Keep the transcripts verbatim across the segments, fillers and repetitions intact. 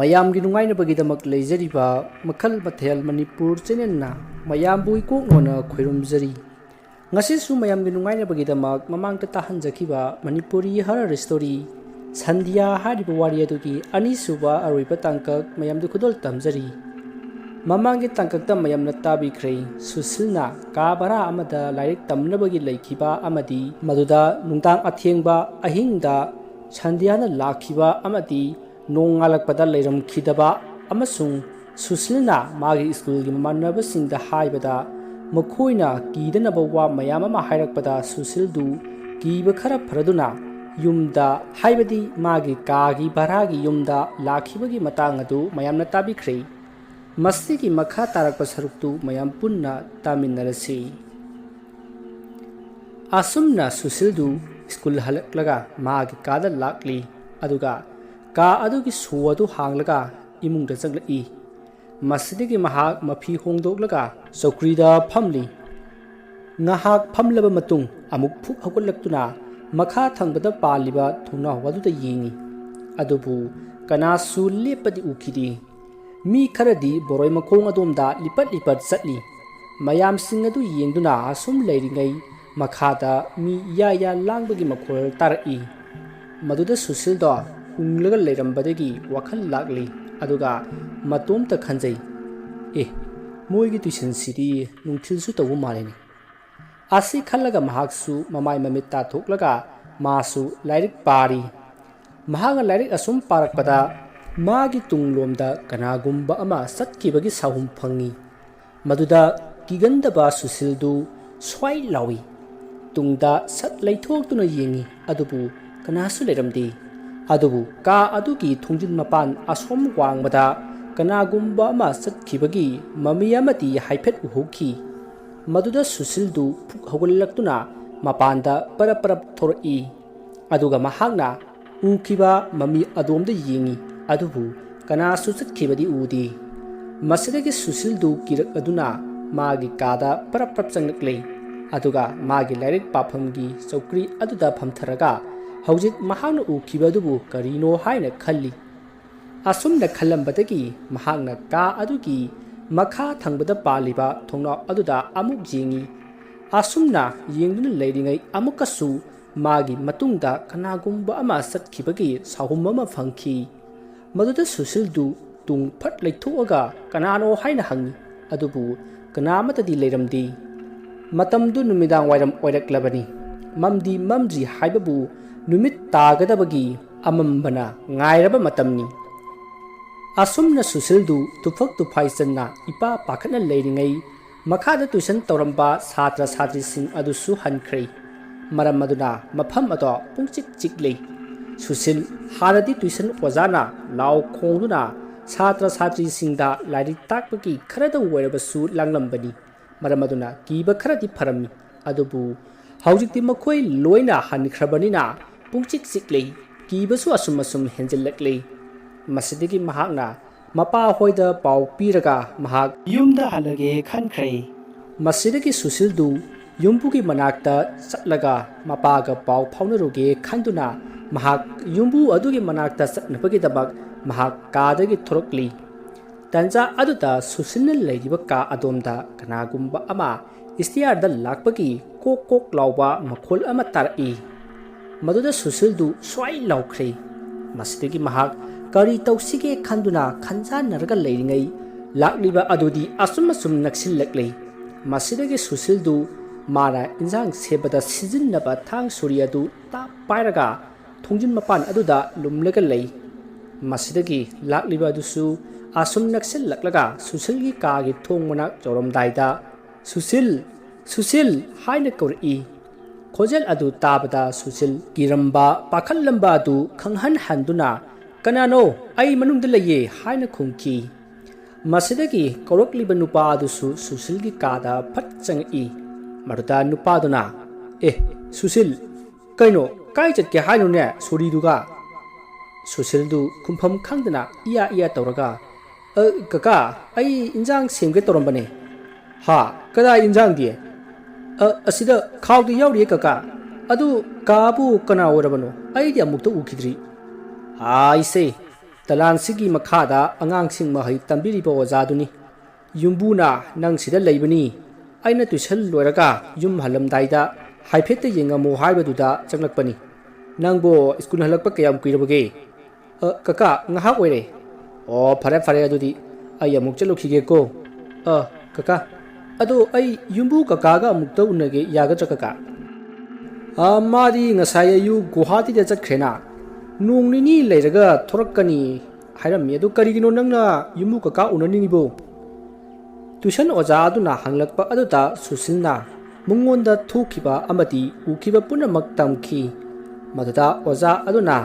ꯃꯌꯥꯝꯒꯤ ꯅꯨꯡꯉꯥꯏꯅꯕꯒꯤꯗꯃꯛ ꯂꯩꯖꯔꯤꯕ ꯃꯈꯜ ꯃꯊꯦꯜ ꯃꯅꯤꯄꯨꯔ ꯆꯦꯅꯦꯜꯅ ꯃꯌꯥꯝꯕꯨ ꯏꯀꯣꯛꯅꯣꯅ ꯈꯣꯏꯔꯨꯝꯖꯔꯤ꯫ ꯉꯁꯤꯁꯨ ꯃꯌꯥꯝꯒꯤ ꯅꯨꯡꯉꯥꯏꯅꯕꯒꯤꯗꯃꯛ ꯃꯃꯥꯡꯗ ꯇꯥꯍꯟꯖꯈꯤꯕ ꯃꯅꯤꯄꯨꯔꯤ ꯍꯔꯔ ꯁ꯭ꯇꯣꯔꯤ ꯁꯟꯙ꯭ꯌꯥ ꯍꯥꯏꯔꯤꯕ ꯋꯥꯔꯤ ꯑꯗꯨꯒꯤ ꯑꯅꯤꯁꯨꯕ ꯑꯔꯣꯏꯕ ꯇꯥꯡꯀꯛ ꯃꯌꯥꯝꯗ ꯈꯨꯗꯣꯜ ꯇꯝꯖꯔꯤ꯫ ꯃꯃꯥꯡꯒꯤ ꯇꯥꯡꯀꯛꯇ ꯃꯌꯥꯝꯅ ꯇꯥꯕꯤꯈ꯭ꯔꯦ, ꯁꯨꯁꯤꯜꯅ ꯀꯥ ꯚꯔꯥ ꯑꯃꯗ ꯂꯥꯏꯔꯤꯛ ꯇꯝꯅꯕꯒꯤ ꯂꯩꯈꯤꯕ ꯑꯃꯗꯤ ꯃꯗꯨꯗ ꯅꯨꯡꯗꯥꯡ ꯑꯊꯦꯡꯕ ꯑꯍꯤꯡꯗ ꯁꯟꯙ꯭ꯌꯥꯅ ꯂꯥꯛꯈꯤꯕ ꯑꯃꯗꯤ ꯅꯣꯡꯉꯥꯜꯂꯛꯄꯗ ꯂꯩꯔꯝꯈꯤꯗꯕ ꯑꯃꯁꯨꯡ ꯁꯨꯁꯤꯜꯅ ꯃꯥꯒꯤ ꯁ꯭ꯀꯨꯜꯒꯤ ꯃꯃꯥꯟꯅꯕꯁꯤꯡꯗ ꯍꯥꯏꯕꯗ ꯃꯈꯣꯏꯅ ꯀꯤꯗꯅꯕ ꯋꯥ ꯃꯌꯥꯝ ꯑꯃ ꯍꯥꯏꯔꯛꯄꯗ ꯁꯨꯁꯤꯜꯗꯨ ꯀꯤꯕ ꯈꯔ ꯐꯔꯗꯨꯅ ꯌꯨꯝꯗ, ꯍꯥꯏꯕꯗꯤ ꯃꯥꯒꯤ ꯀꯥꯒꯤ ꯚꯔꯥꯒꯤ ꯌꯨꯝꯗ ꯂꯥꯛꯈꯤꯕꯒꯤ ꯃꯇꯥꯡ ꯑꯗꯨ ꯃꯌꯥꯝꯅ ꯇꯥꯕꯤꯈ꯭ꯔꯦ꯫ ꯃꯁꯤꯒꯤ ꯃꯈꯥ ꯇꯥꯔꯛꯄ ꯁꯔꯨꯛꯇꯨ ꯃꯌꯥꯝ ꯄꯨꯟꯅ ꯇꯥꯃꯤꯟꯅꯔꯁꯤ꯫ ꯑꯁꯨꯝꯅ ꯁꯨꯁꯤꯜꯗꯨ ꯁ꯭ꯀꯨꯜ ꯍꯜꯂꯛꯂꯒ ꯃꯥꯒꯤ ꯀꯥꯗ ꯂꯥꯛꯂꯤ, ꯑꯗꯨꯒ ꯀꯥ ꯑꯗꯨꯒꯤ ꯁꯣ ꯑꯗꯨ ꯍꯥꯡꯂꯒ ꯏꯃꯨꯡꯗ ꯆꯪꯂꯛꯏ꯫ ꯃꯁꯤꯗꯒꯤ ꯃꯍꯥꯛ ꯃꯐꯤ ꯍꯣꯡꯗꯣꯛꯂꯒ ꯆꯧꯀ꯭ꯔꯤꯗ ꯐꯝꯂꯤ꯫ ꯉꯥꯏꯍꯥꯛ ꯐꯝꯂꯕ ꯃꯇꯨꯡ ꯑꯃꯨꯛ ꯐꯨꯛ ꯍꯧꯒꯠꯂꯛꯇꯨꯅ ꯃꯈꯥ ꯊꯪꯕꯗ ꯄꯥꯜꯂꯤꯕ ꯊꯣꯡꯅꯥꯎ ꯑꯗꯨꯗ ꯌꯦꯡꯏ꯫ ꯑꯗꯨꯕꯨ ꯀꯅꯥꯁꯨ ꯂꯦꯞꯄꯗꯤ ꯎꯈꯤꯗꯦ꯫ ꯃꯤ ꯈꯔꯗꯤ ꯕꯣꯔꯣꯏ ꯃꯈꯣꯡ ꯑꯗꯣꯝꯗ ꯂꯤꯄꯠ ꯂꯤꯄꯠ ꯆꯠꯂꯤ꯫ ꯃꯌꯥꯝꯁꯤꯡ ꯑꯗꯨ ꯌꯦꯡꯗꯨꯅ ꯑꯁꯨꯝ ꯂꯩꯔꯤꯉꯩ ꯃꯈꯥꯗ ꯃꯤ ꯌꯥ ꯌꯥ ꯂꯥꯡꯕꯒꯤ ꯃꯈꯣꯜ ꯇꯥꯔꯛꯏ꯫ ꯃꯗꯨꯗ ꯁꯨꯁꯤꯜꯗꯣ ꯎꯪꯂꯒ ꯂꯩꯔꯝꯕꯗꯒꯤ ꯋꯥꯈꯜ ꯂꯥꯛꯂꯤ꯫ ꯑꯗꯨꯒ ꯃꯇꯣꯝꯇ ꯈꯟꯖꯩ, "ꯑꯦ, ꯃꯣꯏꯒꯤ ꯇꯨꯏꯁꯟꯁꯤꯗꯤ ꯅꯨꯡꯊꯤꯜꯁꯨ ꯇꯧꯕ ꯃꯥꯜꯂꯤꯅꯦ"꯫ ꯑꯁꯤ ꯈꯜꯂꯒ ꯃꯍꯥꯛꯁꯨ ꯃꯃꯥꯏ ꯃꯃꯤꯠ ꯇꯥꯊꯣꯛꯂꯒ ꯃꯥꯁꯨ ꯂꯥꯏꯔꯤꯛ ꯄꯥꯔꯤ꯫ ꯃꯍꯥꯛꯅ ꯂꯥꯏꯔꯤꯛ ꯑꯁꯨꯝ ꯄꯥꯔꯛꯄꯗ ꯃꯥꯒꯤ ꯇꯨꯡꯂꯣꯝꯗ ꯀꯅꯥꯒꯨꯝꯕ ꯑꯃ ꯆꯠꯈꯤꯕꯒꯤ ꯁꯥꯍꯨꯝ ꯐꯪꯏ꯫ ꯃꯗꯨꯗ ꯀꯤꯒꯟꯗꯕ ꯁꯨꯁꯤꯜꯗꯨ ꯁ꯭ꯋꯥꯏ ꯂꯥꯎꯏ꯫ ꯇꯨꯡꯗ ꯁꯠ ꯂꯩꯊꯣꯛꯇꯨꯅ ꯌꯦꯡꯏ, ꯑꯗꯨꯕꯨ ꯀꯅꯥꯁꯨ ꯂꯩꯔꯝꯗꯦ꯫ ꯑꯗꯨꯕꯨ ꯀꯥ ꯑꯗꯨꯒꯤ ꯊꯣꯡꯖꯤꯟ ꯃꯄꯥꯟ ꯑꯁꯣꯝ ꯋꯥꯡꯃꯗ ꯀꯅꯥꯒꯨꯝꯕ ꯑꯃ ꯆꯠꯈꯤꯕꯒꯤ ꯃꯃꯤ ꯑꯃꯗꯤ ꯍꯥꯏꯐꯦꯠ ꯎꯍꯧꯈꯤ꯫ ꯃꯗꯨꯗ ꯁꯨꯁꯤꯜꯗꯨ ꯐꯨꯛ ꯍꯧꯒꯠꯂꯛꯇꯨꯅ ꯃꯄꯥꯟꯗ ꯄꯔꯞ ꯄꯔꯞ ꯊꯣꯔꯛꯏ꯫ ꯑꯗꯨꯒ ꯃꯍꯥꯛꯅ ꯎꯈꯤꯕ ꯃꯃꯤ ꯑꯗꯣꯝꯗ ꯌꯦꯡꯏ, ꯑꯗꯨꯕꯨ ꯀꯅꯥꯁꯨ ꯆꯠꯈꯤꯕꯗꯤ ꯎꯗꯦ꯫ ꯃꯁꯤꯗꯒꯤ ꯁꯨꯁꯤꯜꯗꯨ ꯀꯤꯔꯛꯂꯗꯨꯅ ꯃꯥꯒꯤ ꯀꯥꯗ ꯄꯔꯞ ꯄꯔꯞ ꯆꯪꯂꯛꯂꯦ꯫ ꯑꯗꯨꯒ ꯃꯥꯒꯤ ꯂꯥꯏꯔꯤꯛ ꯄꯥꯐꯝꯒꯤ ꯆꯧꯀ꯭ꯔꯤ ꯑꯗꯨꯗ ꯐꯝꯊꯔꯒ ꯍꯧꯖꯤꯛ ꯃꯍꯥꯛꯅ ꯎꯈꯤꯕ ꯑꯗꯨꯕꯨ ꯀꯔꯤꯅꯣ ꯍꯥꯏꯅ ꯈꯜꯂꯤ꯫ ꯑꯁꯨꯝꯅ ꯈꯜꯂꯝꯕꯗꯒꯤ ꯃꯍꯥꯛꯅ ꯀꯥ ꯑꯗꯨꯒꯤ ꯃꯈꯥ ꯊꯪꯕꯗ ꯄꯥꯜꯂꯤꯕ ꯊꯣꯡꯅꯥꯎ ꯑꯗꯨꯗ ꯑꯃꯨꯛ ꯌꯦꯡꯏ꯫ ꯑꯁꯨꯝꯅ ꯌꯦꯡꯗꯨꯅ ꯂꯩꯔꯤꯉꯩ ꯑꯃꯨꯛꯀꯁꯨ ꯃꯥꯒꯤ ꯃꯇꯨꯡꯗ ꯀꯅꯥꯒꯨꯝꯕ ꯑꯃ ꯆꯠꯈꯤꯕꯒꯤ ꯁꯥꯍꯨꯝ ꯑꯃ ꯐꯪꯈꯤ꯫ ꯃꯗꯨꯗ ꯁꯨꯁꯤꯜꯗꯨ ꯇꯨꯡ ꯐꯠ ꯂꯩꯊꯣꯛꯑꯒ ꯀꯅꯥꯅꯣ ꯍꯥꯏꯅ ꯍꯪꯏ꯫ ꯑꯗꯨꯕꯨ ꯀꯅꯥ ꯑꯃꯠꯇꯗꯤ ꯂꯩꯔꯝꯗꯦ꯫ ꯃꯇꯝꯗꯨ ꯅꯨꯃꯤꯗꯥꯡ ꯋꯥꯏꯔꯝ ꯑꯣꯏꯔꯛꯂꯕꯅꯤ꯫ ꯃꯝꯗꯤ ꯃꯝꯗ꯭ꯔꯤ ꯍꯥꯏꯕꯕꯨ ꯅꯨꯃꯤꯠ ꯇꯥꯒꯗꯕꯒꯤ ꯑꯃꯝꯕꯅ ꯉꯥꯏꯔꯕ ꯃꯇꯝꯅꯤ꯫ ꯑꯁꯨꯝꯅ ꯁꯨꯁꯤꯜꯗꯨ ꯇꯨꯐꯛ ꯇꯨꯐꯥꯏ ꯆꯟꯅ ꯏꯄꯥ ꯄꯥꯈꯠꯅ ꯂꯩꯔꯤꯉꯩ ꯃꯈꯥꯗ ꯇꯨꯏꯁꯟ ꯇꯧꯔꯝꯕ ꯁꯥꯇ꯭ꯔ ꯁꯥꯇ꯭ꯔꯤꯁꯤꯡ ꯑꯗꯨꯁꯨ ꯍꯟꯈ꯭ꯔꯦ꯫ ꯃꯔꯝ ꯑꯗꯨꯅ ꯃꯐꯝ ꯑꯗꯣ ꯄꯨꯡꯆꯤꯛ ꯆꯤꯛꯂꯤ꯫ ꯁꯨꯁꯤꯜ ꯍꯥꯟꯅꯗꯤ ꯇꯨꯏꯁꯟ ꯑꯣꯖꯥꯅ ꯂꯥꯎ ꯈꯣꯡꯗꯨꯅ ꯁꯥꯇ꯭ꯔ ꯁꯥꯇ꯭ꯔꯤꯁꯤꯡꯗ ꯂꯥꯏꯔꯤꯛ ꯇꯥꯛꯄꯒꯤ ꯈꯔꯗ ꯑꯣꯏꯔꯕꯁꯨ ꯂꯥꯡꯂꯝꯕꯅꯤ꯫ ꯃꯔꯝ ꯑꯗꯨꯅ ꯀꯤꯕ ꯈꯔꯗꯤ ꯐꯔꯝꯃꯤ꯫ ꯑꯗꯨꯕꯨ ꯍꯧꯖꯤꯛꯇꯤ ꯃꯈꯣꯏ ꯂꯣꯏꯅ ꯍꯟꯈ꯭ꯔꯕꯅꯤꯅ ꯄꯨꯡꯆꯤꯛ ꯆꯤꯛꯂꯤ꯫ ꯀꯤꯕꯁꯨ ꯑꯁꯨꯝ ꯑꯁꯨꯝ ꯍꯦꯟꯖꯤꯜꯂꯛꯂꯤ꯫ ꯃꯁꯤꯗꯒꯤ ꯃꯍꯥꯛꯅ ꯃꯄꯥ ꯍꯣꯏꯗ ꯄꯥꯎ ꯄꯤꯔꯒ ꯃꯍꯥꯛ ꯌꯨꯝꯗ ꯍꯜꯂꯒꯦ ꯈꯟꯈ꯭ꯔꯦ꯫ ꯃꯁꯤꯗꯒꯤ ꯁꯨꯁꯤꯜꯗꯨ ꯌꯨꯝꯕꯨꯒꯤ ꯃꯅꯥꯛꯇ ꯆꯠꯂꯒ ꯃꯄꯥꯒ ꯄꯥꯎ ꯐꯥꯎꯅꯔꯨꯒꯦ ꯈꯟꯗꯨꯅ ꯃꯍꯥꯛ ꯌꯨꯝꯕꯨ ꯑꯗꯨꯒꯤ ꯃꯅꯥꯛꯇ ꯆꯠꯅꯕꯒꯤꯗꯃꯛ ꯃꯍꯥꯛ ꯀꯥꯗꯒꯤ ꯊꯣꯔꯛꯂꯤ꯫ ꯇꯟꯖꯥ ꯑꯗꯨꯗ ꯁꯨꯁꯤꯜꯅ ꯂꯩꯔꯤꯕ ꯀꯥ ꯑꯗꯣꯝꯗ ꯀꯅꯥꯒꯨꯝꯕ ꯑꯃ ꯏꯁꯇꯤꯌꯥꯔꯗ ꯂꯥꯛꯄꯒꯤ ꯀꯣꯛ ꯀꯣꯛ ꯂꯥꯎꯕ ꯃꯈꯣꯜ ꯑꯃ ꯇꯥꯔꯛꯏ꯫ ꯃꯗꯨꯗ ꯁꯨꯁꯤꯜꯗꯨ ꯁ꯭ꯋꯥꯏ ꯂꯥꯎꯈ꯭ꯔꯦ꯫ ꯃꯁꯤꯗꯒꯤ ꯃꯍꯥꯛ ꯀꯔꯤ ꯇꯧꯁꯤꯒꯦ ꯈꯟꯗꯨꯅ ꯈꯟꯖꯥꯟꯅꯔꯒ ꯂꯩꯔꯤꯉꯩ ꯂꯥꯛꯂꯤꯕ ꯑꯗꯨꯗꯤ ꯑꯁꯨꯝ ꯑꯁꯨꯝ ꯅꯛꯁꯤꯜꯂꯛꯂꯦ꯫ ꯃꯁꯤꯗꯒꯤ ꯁꯨꯁꯤꯜꯗꯨ ꯃꯥꯅ ꯏꯟꯖꯥꯡ ꯁꯦꯝꯕꯗ ꯁꯤꯖꯤꯟꯅꯕ ꯊꯥꯡ ꯁꯣꯔꯤ ꯑꯗꯨ ꯇꯥꯞ ꯄꯥꯏꯔꯒ ꯊꯣꯡꯖꯤꯟ ꯃꯄꯥꯟ ꯑꯗꯨꯗ ꯂꯨꯝꯂꯒ ꯂꯩ꯫ ꯃꯁꯤꯗꯒꯤ ꯂꯥꯛꯂꯤꯕ ꯑꯗꯨꯁꯨ ꯑꯁꯨꯝ ꯅꯛꯁꯤꯜꯂꯛꯂꯒ ꯁꯨꯁꯤꯜꯒꯤ ꯀꯥꯒꯤ ꯊꯣꯡ ꯃꯅꯥꯛ ꯌꯧꯔꯝꯗꯥꯏꯗ "ꯁꯨꯁꯤꯜ! ꯁꯨꯁꯤꯜ!" ꯍꯥꯏꯅ ꯀꯧꯔꯛꯏ꯫ ꯈꯣꯟꯖꯦꯜ ꯑꯗꯨ ꯇꯥꯕꯗ ꯁꯨꯁꯤꯜ ꯀꯤꯔꯝꯕ, ꯄꯥꯈꯠꯂꯝꯕ ꯑꯗꯨ ꯈꯪꯍꯟꯍꯟꯗꯨꯅ, "ꯀꯅꯥꯅꯣ? ꯑꯩ ꯃꯅꯨꯡꯗ ꯂꯩꯌꯦ!" ꯍꯥꯏꯅ ꯈꯨꯝꯈꯤ꯫ ꯃꯁꯤꯗꯒꯤ ꯀꯧꯔꯛꯂꯤꯕ ꯅꯨꯄꯥ ꯑꯗꯨꯁꯨ ꯁꯨꯁꯤꯜꯒꯤ ꯀꯥꯗ ꯐꯠ ꯆꯪꯉꯛꯏ꯫ ꯃꯗꯨꯗ ꯅꯨꯄꯥꯗꯨꯅ, "ꯑꯦ, ꯁꯨꯁꯤꯜ, ꯀꯩꯅꯣ, ꯀꯥꯏ ꯆꯠꯀꯦ ꯍꯥꯏꯅꯣꯅꯦ ꯁꯣꯔꯤꯗꯨꯒ?" ꯁꯨꯁꯤꯜꯗꯨ ꯈꯨꯝꯐꯝ ꯈꯪꯗꯅ ꯏꯌꯥ ꯏꯌꯥ ꯇꯧꯔꯒ, "ꯑ, ꯀꯀꯥ, ꯑꯩ ꯏꯟꯖꯥꯡ ꯁꯦꯝꯒꯦ ꯇꯧꯔꯝꯕꯅꯦ꯫" "ꯍꯥ? ꯀꯗꯥꯏ ꯏꯟꯖꯥꯡꯗꯤ?" "ꯑ, ꯑꯁꯤꯗ ꯈꯥꯎꯗ ꯌꯥꯎꯔꯤꯌꯦ ꯀꯀꯥ꯫ ꯑꯗꯨ ꯀꯥꯕꯨ ꯀꯅꯥ ꯑꯣꯏꯔꯕꯅꯣ? ꯑꯩꯗꯤ ꯑꯃꯨꯛꯇ ꯎꯈꯤꯗ꯭ꯔꯤ꯫" "ꯍꯥꯏꯁꯦ, ꯗꯂꯥꯟꯁꯤꯒꯤ ꯃꯈꯥꯗ ꯑꯉꯥꯡꯁꯤꯡ ꯃꯍꯩ ꯇꯝꯕꯤꯔꯤꯕ ꯑꯣꯖꯥꯗꯨꯅꯤ꯫ "ꯌꯨꯝꯕꯨꯅ ꯅꯪ ꯁꯤꯗ ꯂꯩꯕꯅꯤ, ꯑꯩꯅ ꯇꯨꯏꯁꯟ ꯂꯣꯏꯔꯒ ꯌꯨꯝ ꯍꯜꯂꯝꯗꯥꯏꯗ ꯍꯥꯏꯐꯦꯠꯇ ꯌꯦꯡꯉꯝꯃꯨ ꯍꯥꯏꯕꯗꯨꯗ ꯆꯪꯂꯛꯄꯅꯤ꯫ ꯅꯪꯕꯨ ꯁ꯭ꯀꯨꯜ ꯍꯜꯂꯛꯄ ꯀꯌꯥꯝ ꯀꯨꯏꯔꯕꯒꯦ?" "ꯑ, ꯀꯀꯥ, ꯉꯥꯏꯍꯥꯛ ꯑꯣꯏꯔꯦ꯫" "ꯑꯣ, ꯐꯔꯦ ꯐꯔꯦ, ꯑꯗꯨꯗꯤ ꯑꯩ ꯑꯃꯨꯛ ꯆꯠꯂꯨꯈꯤꯒꯦꯀꯣ꯫" "ꯑ, ꯀꯀꯥ, ꯑꯗꯣ ꯑꯩ ꯌꯨꯝꯕꯨ ꯀꯀꯥꯒ ꯑꯃꯨꯛꯇ ꯎꯅꯒꯦ, ꯌꯥꯒꯗ꯭ꯔꯥ ꯀꯀꯥ?" "ꯑ, ꯃꯥꯗꯤ ꯉꯁꯥꯏ ꯑꯌꯨꯛ ꯒꯨꯋꯥꯍꯥꯇꯤꯗ ꯆꯠꯈ꯭ꯔꯦꯅ, ꯅꯣꯡ ꯅꯤꯅꯤ ꯂꯩꯔꯒ ꯊꯣꯔꯛꯀꯅꯤ ꯍꯥꯏꯔꯝꯃꯤ꯫ ꯑꯗꯨ ꯀꯔꯤꯒꯤꯅꯣ ꯅꯪꯅ ꯌꯨꯝꯕꯨ ꯀꯀꯥ ꯎꯅꯅꯤꯡꯉꯤꯕꯣ?" ꯇ꯭ꯌꯨꯁꯟ ꯑꯣꯖꯥ ꯑꯗꯨꯅ ꯍꯪꯂꯛꯄ ꯑꯗꯨꯗ ꯁꯨꯁꯤꯜꯅ ꯃꯉꯣꯟꯗ ꯊꯣꯛꯈꯤꯕ ꯑꯃꯗꯤ ꯎꯈꯤꯕ ꯄꯨꯝꯅꯃꯛ ꯇꯝꯈꯤ꯫ ꯃꯗꯨꯗ ꯑꯣꯖꯥ ꯑꯗꯨꯅ,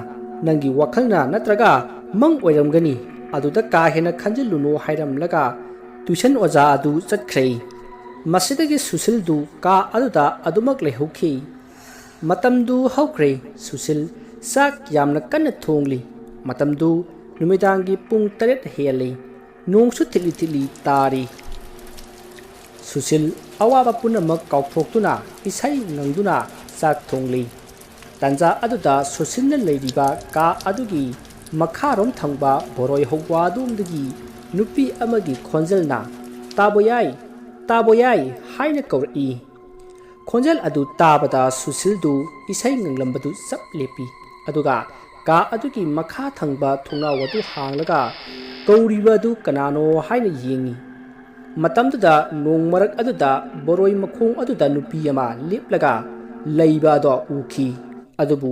"ꯅꯪꯒꯤ ꯋꯥꯈꯜꯅ ꯅꯠꯇ꯭ꯔꯒ ꯃꯪ ꯑꯣꯏꯔꯝꯒꯅꯤ, ꯑꯗꯨꯗ ꯀꯥ ꯍꯦꯟꯅ ꯈꯟꯖꯤꯜꯂꯨꯅꯨ" ꯍꯥꯏꯔꯝꯂꯒ ꯇ꯭ꯌꯨꯁꯟ ꯑꯣꯖꯥ ꯑꯗꯨ ꯆꯠꯈ꯭ꯔꯦ꯫ ꯃꯁꯤꯗꯒꯤ ꯁꯨꯁꯤꯜꯗꯨ ꯀꯥ ꯑꯗꯨꯗ ꯑꯗꯨꯃꯛ ꯂꯩꯍꯧꯈꯤ꯫ ꯃꯇꯝꯗꯨ ꯍꯧꯈ꯭ꯔꯦ꯫ ꯁꯨꯁꯤꯜ ꯆꯥꯛ ꯌꯥꯝꯅ ꯀꯟꯅ ꯊꯣꯡꯂꯤ꯫ ꯃꯇꯝꯗꯨ ꯅꯨꯃꯤꯗꯥꯡꯒꯤ ꯄꯨꯡ ꯇꯔꯦꯠ ꯍꯦꯜꯂꯤ꯫ ꯅꯣꯡꯁꯨ ꯊꯤꯠꯂꯤ ꯊꯤꯠꯂꯤ ꯇꯥꯔꯤ꯫ ꯁꯨꯁꯤꯜ ꯑꯋꯥꯕ ꯄꯨꯝꯅꯃꯛ ꯀꯥꯎꯊꯣꯛꯇꯨꯅ ꯏꯁꯩ ꯉꯪꯗꯨꯅ ꯆꯥꯛ ꯊꯣꯡꯂꯤ꯫ ꯇꯥꯟꯖꯥ ꯑꯗꯨꯗ ꯁꯨꯁꯤꯜꯅ ꯂꯩꯔꯤꯕ ꯀꯥ ꯑꯗꯨꯒꯤ ꯃꯈꯥꯔꯣꯝ ꯊꯪꯕ ꯕꯣꯔꯣꯏ ꯍꯧꯕ ꯑꯗꯣꯝꯗꯒꯤ ꯅꯨꯄꯤ ꯑꯃꯒꯤ ꯈꯣꯟꯖꯦꯜꯅ, "ꯇꯥꯕ ꯌꯥꯏ, ꯇꯥꯕ ꯌꯥꯏ" ꯍꯥꯏꯅ ꯀꯧꯔꯛꯏ꯫ ꯈꯣꯟꯖꯦꯜ ꯑꯗꯨ ꯇꯥꯕꯗ ꯁꯨꯁꯤꯜꯗꯨ ꯏꯁꯩ ꯉꯪꯂꯝꯕꯗꯨ ꯆꯞ ꯂꯦꯞꯄꯤ꯫ ꯑꯗꯨꯒ ꯀꯥ ꯑꯗꯨꯒꯤ ꯃꯈꯥ ꯊꯪꯕ ꯊꯣꯡꯅꯥꯎ ꯑꯗꯨ ꯍꯥꯡꯂꯒ ꯀꯧꯔꯤꯕ ꯑꯗꯨ ꯀꯅꯥꯅꯣ ꯍꯥꯏꯅ ꯌꯦꯡꯉꯤ꯫ ꯃꯇꯝꯗꯨꯗ ꯅꯣꯡ ꯃꯔꯛ ꯑꯗꯨꯗ ꯕꯣꯔꯣꯏ ꯃꯈꯣꯡ ꯑꯗꯨꯗ ꯅꯨꯄꯤ ꯑꯃ ꯂꯦꯞꯂꯒ ꯂꯩꯕ ꯑꯗꯣ ꯎꯈꯤ꯫ ꯑꯗꯨꯕꯨ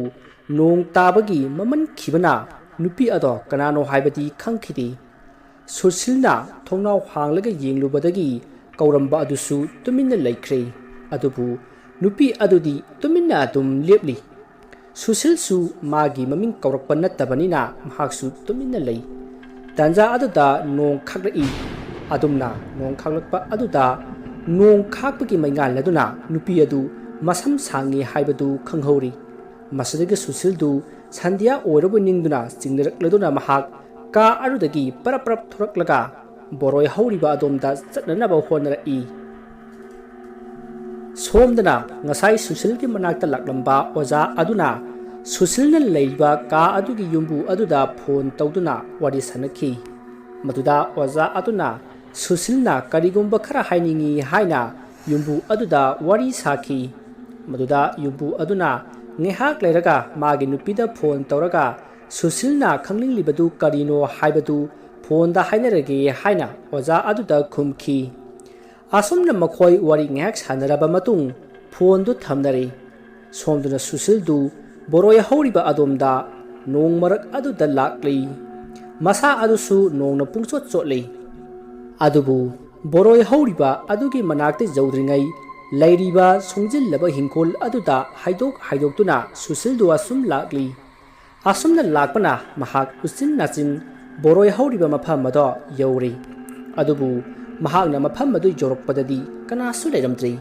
ꯅꯣꯡ ꯇꯥꯕꯒꯤ ꯃꯃꯟꯈꯤꯕꯅ ꯅꯨꯄꯤ ꯑꯗꯣ ꯀꯅꯥꯅꯣ ꯍꯥꯏꯕꯗꯤ ꯈꯪꯈꯤꯗꯦ꯫ ꯁꯨꯁꯤꯜꯅ ꯊꯣꯡꯅꯥꯎ ꯍꯥꯡꯂꯒ ꯌꯦꯡꯂꯨꯕꯗꯒꯤ ꯀꯧꯔꯝꯕ ꯑꯗꯨꯁꯨ ꯇꯨꯃꯤꯟꯅ ꯂꯩꯈ꯭ꯔꯦ꯫ ꯑꯗꯨꯕꯨ ꯅꯨꯄꯤ ꯑꯗꯨꯗꯤ ꯇꯨꯃꯤꯟꯅ ꯑꯗꯨꯝ ꯂꯦꯞꯂꯤ꯫ ꯁꯨꯁꯤꯜꯁꯨ ꯃꯥꯒꯤ ꯃꯃꯤꯡ ꯀꯧꯔꯛꯄ ꯅꯠꯇꯕꯅꯤꯅ ꯃꯍꯥꯛꯁꯨ ꯇꯨꯃꯤꯟꯅ ꯂꯩ꯫ ꯇꯥꯟꯖꯥ ꯑꯗꯨꯗ ꯅꯣꯡ ꯈꯥꯛꯂꯛꯏ꯫ ꯑꯗꯨꯝꯅ ꯅꯣꯡ ꯈꯥꯛꯂꯛꯄ ꯑꯗꯨꯗ ꯅꯣꯡ ꯈꯥꯛꯄꯒꯤ ꯃꯩꯉꯥꯜ ꯑꯗꯨꯅ ꯅꯨꯄꯤ ꯑꯗꯨ ꯃꯁꯝ ꯁꯥꯡꯉꯤ ꯍꯥꯏꯕꯗꯨ ꯈꯪꯍꯧꯔꯤ꯫ ꯃꯁꯤꯗꯒꯤ ꯁꯨꯁꯤꯜꯗꯨ ꯁꯟꯙ꯭ꯌꯥ ꯑꯣꯏꯔꯕꯣꯏ ꯅꯤꯡꯗꯨꯅ ꯆꯤꯡꯅꯔꯛꯂꯗꯨꯅ ꯃꯍꯥꯛ ꯀꯥ ꯑꯗꯨꯗꯒꯤ ꯄꯔꯞ ꯄꯔꯞ ꯊꯣꯔꯛꯂꯒ ꯕꯣꯔꯣꯏ ꯍꯧꯔꯤꯕ ꯑꯗꯣꯝꯗ ꯆꯠꯅꯅꯕ ꯍꯣꯠꯅꯔꯛꯏ꯫ ꯁꯣꯝꯗꯅ ꯉꯁꯥꯏ ꯁꯨꯁꯤꯜꯒꯤ ꯃꯅꯥꯛꯇ ꯂꯥꯛꯂꯝꯕ ꯑꯣꯖꯥ ꯑꯗꯨꯅ ꯁꯨꯁꯤꯜꯅ ꯂꯩꯔꯤꯕ ꯀꯥ ꯑꯗꯨꯒꯤ ꯌꯨꯝꯕꯨ ꯑꯗꯨꯗ ꯐꯣꯟ ꯇꯧꯗꯨꯅ ꯋꯥꯔꯤ ꯁꯥꯟꯅꯈꯤ꯫ ꯃꯗꯨꯗ ꯑꯣꯖꯥ ꯑꯗꯨꯅ ꯁꯨꯁꯤꯜꯅ ꯀꯔꯤꯒꯨꯝꯕ ꯈꯔ ꯍꯥꯏꯅꯤꯡꯏ ꯍꯥꯏꯅ ꯌꯨꯝꯕꯨ ꯑꯗꯨꯗ ꯋꯥꯔꯤ ꯁꯥꯈꯤ꯫ ꯃꯗꯨꯗ ꯌꯨꯝꯕꯨ ꯑꯗꯨꯅ ꯉꯥꯏꯍꯥꯛ ꯂꯩꯔꯒ ꯃꯥꯒꯤ ꯅꯨꯄꯤꯗ ꯐꯣꯟ ꯇꯧꯔꯒ ꯁꯨꯁꯤꯜꯅ ꯈꯪꯅꯤꯡꯂꯤꯕꯗꯨ ꯀꯔꯤꯅꯣ ꯍꯥꯏꯕꯗꯨ ꯐꯣꯟꯗ ꯍꯥꯏꯅꯔꯒꯦ ꯍꯥꯏꯅ ꯑꯣꯖꯥ ꯑꯗꯨꯗ ꯈꯨꯝꯈꯤ꯫ ꯑꯁꯨꯝꯅ ꯃꯈꯣꯏ ꯋꯥꯔꯤ ꯉꯥꯏꯍꯥꯛ ꯁꯥꯟꯅꯔꯕ ꯃꯇꯨꯡ ꯐꯣꯟꯗꯨ ꯊꯝꯅꯔꯦ꯫ ꯁꯣꯝꯗꯅ ꯁꯨꯁꯤꯜꯗꯨ ꯕꯣꯔꯣꯏ ꯍꯧꯔꯤꯕ ꯑꯗꯣꯝꯗ ꯅꯣꯡ ꯃꯔꯛ ꯑꯗꯨꯗ ꯂꯥꯛꯂꯤ꯫ ꯃꯁꯥ ꯑꯗꯨꯁꯨ ꯅꯣꯡꯅ ꯄꯨꯡꯆꯣꯠ ꯆꯣꯠꯂꯤ꯫ ꯑꯗꯨꯕꯨ ꯕꯣꯔꯣꯏ ꯍꯧꯔꯤꯕ ꯑꯗꯨꯒꯤ ꯃꯅꯥꯛꯇ ꯌꯧꯗ꯭ꯔꯤꯉꯩ ꯂꯩꯔꯤꯕ ꯁꯣꯡꯖꯤꯜꯂꯕ ꯍꯤꯡꯈꯣꯜ ꯑꯗꯨꯗ ꯍꯥꯏꯗꯣꯛ ꯍꯥꯏꯗꯣꯛꯇꯨꯅ ꯁꯨꯁꯤꯜꯗꯨ ꯑꯁꯨꯝ ꯂꯥꯛꯂꯤ꯫ ꯑꯁꯨꯝꯅ ꯂꯥꯛꯄꯅ ꯃꯍꯥꯛ ꯎꯆꯤꯟ ꯅꯥꯆꯤꯟ ꯕꯣꯔꯣꯏ ꯍꯧꯔꯤꯕ ꯃꯐꯝ ꯑꯗꯣ ꯌꯧꯔꯦ꯫ ꯑꯗꯨꯕꯨ ꯃꯍꯥꯛꯅ ꯃꯐꯝ ꯑꯗꯨ ꯌꯧꯔꯛꯄꯗꯗꯤ ꯀꯅꯥꯁꯨ ꯂꯩꯔꯝꯗ꯭ꯔꯦ꯫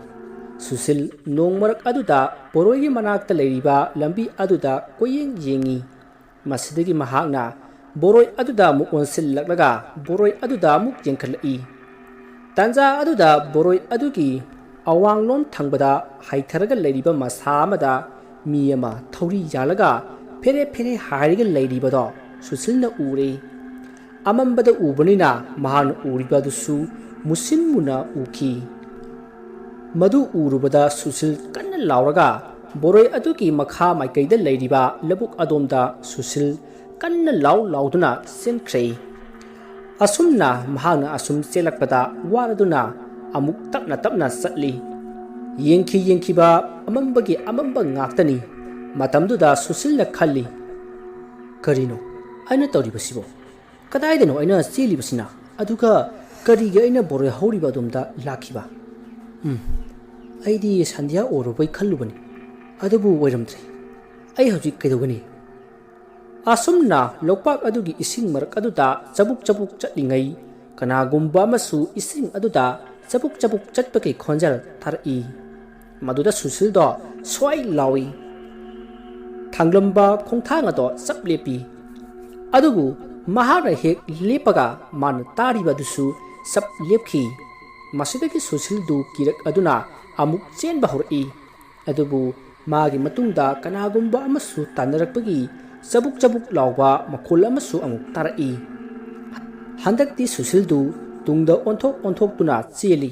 ꯁꯨꯁꯤꯜ ꯅꯣꯡ ꯃꯔꯛ ꯑꯗꯨꯗ ꯕꯣꯔꯣꯏꯒꯤ ꯃꯅꯥꯛꯇ ꯂꯩꯔꯤꯕ ꯂꯝꯕꯤ ꯑꯗꯨꯗ ꯀꯣꯏꯌꯦꯡ ꯌꯦꯡꯉꯤ꯫ ꯃꯁꯤꯗꯒꯤ ꯃꯍꯥꯛꯅ ꯕꯣꯔꯣꯏ ꯑꯗꯨꯗ ꯑꯃꯨꯛ ꯑꯣꯟꯁꯤꯜꯂꯛꯂꯒ ꯕꯣꯔꯣꯏ ꯑꯗꯨꯗ ꯑꯃꯨꯛ ꯌꯦꯡꯈꯠꯂꯛꯏ꯫ ꯇꯥꯟꯖꯥ ꯑꯗꯨꯗ ꯕꯣꯔꯣꯏ ꯑꯗꯨꯒꯤ ꯑꯋꯥꯡꯂꯣꯝ ꯊꯪꯕꯗ ꯍꯥꯏꯊꯔꯒ ꯂꯩꯔꯤꯕ ꯃꯁꯥ ꯑꯃꯗ ꯃꯤ ꯑꯃ ꯊꯧꯔꯤ ꯌꯥꯜꯂꯒ ꯐꯦꯔꯦ ꯐꯦꯔꯦ ꯍꯥꯏꯔꯒ ꯂꯩꯔꯤꯕꯗꯣ ꯁꯨꯁꯤꯜꯅ ꯎꯔꯦ꯫ ꯑꯃꯝꯕꯗ ꯎꯕꯅꯤꯅ ꯃꯍꯥꯛꯅ ꯎꯔꯤꯕ ꯑꯗꯨꯁꯨ ꯃꯨꯁꯤꯟ ꯃꯨꯅ ꯎꯈꯤ꯫ ꯃꯗꯨ ꯎꯔꯨꯕꯗ ꯁꯨꯁꯤꯜ ꯀꯟꯅ ꯂꯥꯎꯔꯒ ꯕꯣꯔꯣꯏ ꯑꯗꯨꯒꯤ ꯃꯈꯥ ꯃꯥꯏꯀꯩꯗ ꯂꯩꯔꯤꯕ ꯂꯧꯕꯨꯛ ꯑꯗꯣꯝꯗ ꯁꯨꯁꯤꯜ ꯀꯟꯅ ꯂꯥꯎ ꯂꯥꯎꯗꯨꯅ ꯆꯦꯟꯈ꯭ꯔꯦ꯫ ꯑꯁꯨꯝꯅ ꯃꯍꯥꯛꯅ ꯑꯁꯨꯝ ꯆꯦꯜꯂꯛꯄꯗ ꯋꯥꯔꯗꯨꯅ ꯑꯃꯨꯛ ꯇꯞꯅ ꯇꯞꯅ ꯆꯠꯂꯤ꯫ ꯌꯦꯡꯈꯤ ꯌꯦꯡꯈꯤꯕ ꯑꯃꯝꯕꯒꯤ ꯑꯃꯝꯕ ꯉꯥꯛꯇꯅꯤ꯫ ꯃꯇꯝꯗꯨꯗ ꯁꯨꯁꯤꯜꯅ ꯈꯜꯂꯤ, "ꯀꯔꯤꯅꯣ ꯑꯩꯅ ꯇꯧꯔꯤꯕꯁꯤꯕꯣ? ꯀꯗꯥꯏꯗꯅꯣ ꯑꯩꯅ ꯆꯦꯜꯂꯤꯕꯁꯤꯅ? ꯑꯗꯨꯒ ꯀꯔꯤꯒꯤ ꯑꯩꯅ ꯕꯣꯔꯣꯏ ꯍꯧꯔꯤꯕ ꯑꯗꯣꯝꯗ ꯂꯥꯛꯈꯤꯕ? ꯎꯝ, ꯑꯩꯗꯤ ꯁꯟꯙ꯭ꯌꯥ ꯑꯣꯏꯔꯨꯕꯩ ꯈꯜꯂꯨꯕꯅꯤ, ꯑꯗꯨꯕꯨ ꯑꯣꯏꯔꯝꯗ꯭ꯔꯦ꯫ ꯑꯩ ꯍꯧꯖꯤꯛ ꯀꯩꯗꯧꯒꯅꯤ?" ꯑꯁꯨꯝꯅ ꯂꯣꯛꯄꯥꯛ ꯑꯗꯨꯒꯤ ꯏꯁꯤꯡ ꯃꯔꯛ ꯑꯗꯨꯗ ꯆꯕꯨꯛ ꯆꯕꯨꯛ ꯆꯠꯂꯤꯉꯩ ꯀꯅꯥꯒꯨꯝꯕ ꯑꯃꯁꯨ ꯏꯁꯤꯡ ꯑꯗꯨꯗ ꯆꯕꯨꯛ ꯆꯕꯨꯛ ꯆꯠꯄꯒꯤ ꯈꯣꯟꯖꯦꯜ ꯇꯥꯔꯛꯏ꯫ ꯃꯗꯨꯗ ꯁꯨꯁꯤꯜꯗꯣ ꯁ꯭ꯋꯥꯏ ꯂꯥꯎꯏ꯫ ꯊꯥꯡꯂꯝꯕ ꯈꯣꯡꯊꯥꯡ ꯑꯗꯣ ꯆꯞ ꯂꯦꯞꯄꯤ꯫ ꯑꯗꯨꯕꯨ ꯃꯍꯥꯛꯅ ꯍꯦꯛ ꯂꯦꯞꯄꯒ ꯃꯥꯅ ꯇꯥꯔꯤꯕ ꯑꯗꯨꯁꯨ ꯆꯞ ꯂꯦꯞꯈꯤ꯫ ꯃꯁꯤꯗꯒꯤ ꯁꯨꯁꯤꯜꯗꯨ ꯀꯤꯔꯛ ꯑꯗꯨꯅ ꯑꯃꯨꯛ ꯆꯦꯟꯕ ꯍꯧꯔꯛꯏ꯫ ꯑꯗꯨꯕꯨ ꯃꯥꯒꯤ ꯃꯇꯨꯡꯗ ꯀꯅꯥꯒꯨꯝꯕ ꯑꯃꯁꯨ ꯇꯥꯟꯅꯔꯛꯄꯒꯤ ꯆꯕꯨꯛ ꯆꯕꯨꯛ ꯂꯥꯎꯕ ꯃꯈꯣꯜ ꯑꯃꯁꯨ ꯑꯃꯨꯛ ꯇꯥꯔꯛꯏ꯫ ꯍꯟꯗꯛꯇꯤ ꯁꯨꯁꯤꯜꯗꯨ ꯇꯨꯡꯗ ꯑꯣꯟꯊꯣꯛ ꯑꯣꯟꯊꯣꯛꯇꯨꯅ ꯆꯦꯜꯂꯤ꯫